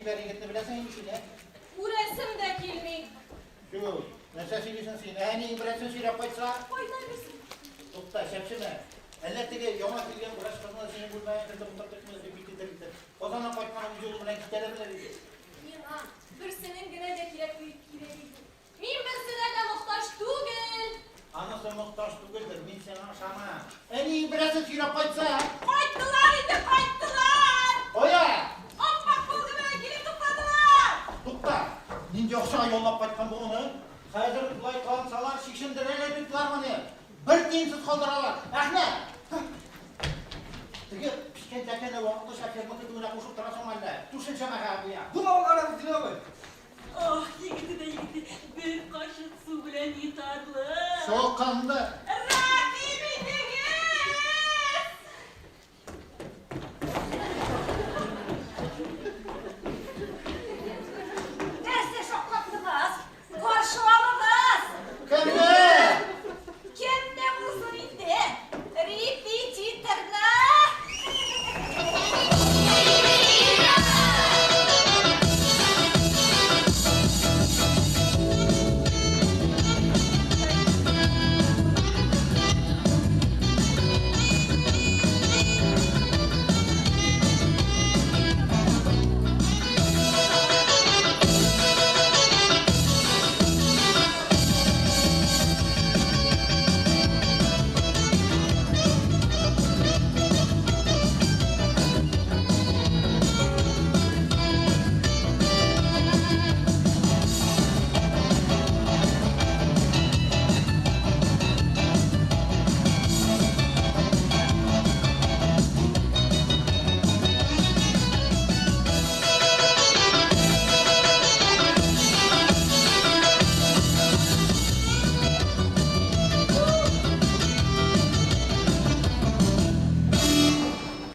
Чибәр егетне беләсең инде син, ә? Күрәсем дә килми. Чү, нәрсә сөйлисең син? Ә әниең берәрсен сөйрәп кайтса? Кайта бирсен. Тукта, чәпчемә. Әллә теге яңа килгән врач кызны да синең бүлмәңә кертеп утыртыкмы, репетитор итеп? Казаннан кайткан үз юлы белән китәләр дә бит. Миңа берсенең генә дә кирәк кирәге юк. Мин берсенә дә мохтаҗ түгел. Анысы мохтаҗ түгелдер, мин сиңа ышанам. Әниең берәрсен сөйрәп кайтса? Кайттылар инде, кайттылар! Кая? Ап-ак Волга белән килеп туктадылар! Тукта! Нинди акчага яллап кайткан бу моны? Хәзер болай кылансалар, чишендерәләр бит болар моны. Бер тиенсез калдыралар. Әхмәт! Теге пешкән тәкәне вакытлыча ферма көтүенә кушып торасыңмы әллә? Түшен шәмәхә буя. Була ул Гарәфетдин абый. Ах, егете дә егете, бер кашык су белән йотарлык. Чокынды.